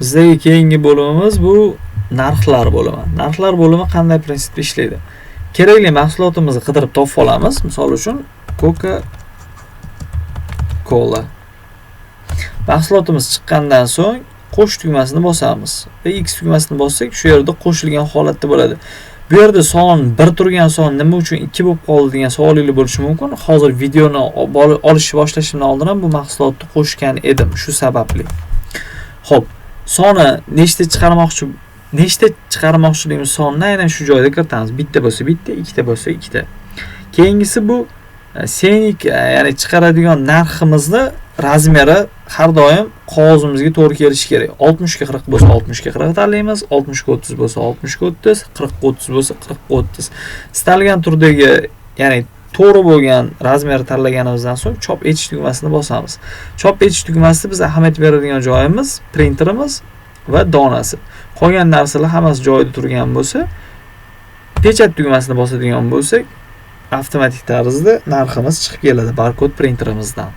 Bizdagi keyingi bo'limimiz bu narxlar bo'limi. Narxlar bo'limi qanday prinsipda ishlaydi? Kerakli mahsulotimizni qidirib topib olamiz. Misol uchun, Coca Cola. Mahsulotimiz chiqqandan so'ng qo'sh tugmasini bosamiz va X tugmasini bossak, shu yerda qo'shilgan holatda bo'ladi. Bu yerda son 1 turgan son nima uchun 2 bo'lib qoldi degan savolinglar bo'lishi mumkin. Hozir videoni olishni boshlashimdan oldin ham bu mahsulotni qo'shgan edim shu sababli. Xo'p, soni nechta chiqarmoqchi, nechta chiqarmoqchiligimiz sonni aynan shu joyda kiritamiz. Bitta bo'lsa bitta, ikkita bo'lsa ikkita. Keyingisi bu ценник, ya'ni chiqaradigan narximizni размер i har doim qog'ozimizga to'g'ri kelishi kerak. 60 ga 40 bo'lsa 60 ga 40 tanlaymiz, 60 ga 30 bo'lsa 60 ga 30, 40 ga 30 bo'lsa 40 ga 30. Istalgan turdagi, ya'ni to'g'ri bo'lgan размер tanlaganimizdan so'ng chop etish tugmasini bosamiz. Chop etish tugmasida biz ahamiyat beradigan joyimiz printerimiz va donasi. Qolgan narsalar hammasi joyida turgan bo'lsa, печать tugmasini bosadigan bo'lsak, avtomatik tarzda narximiz chiqib keladi barkod printerimizdan.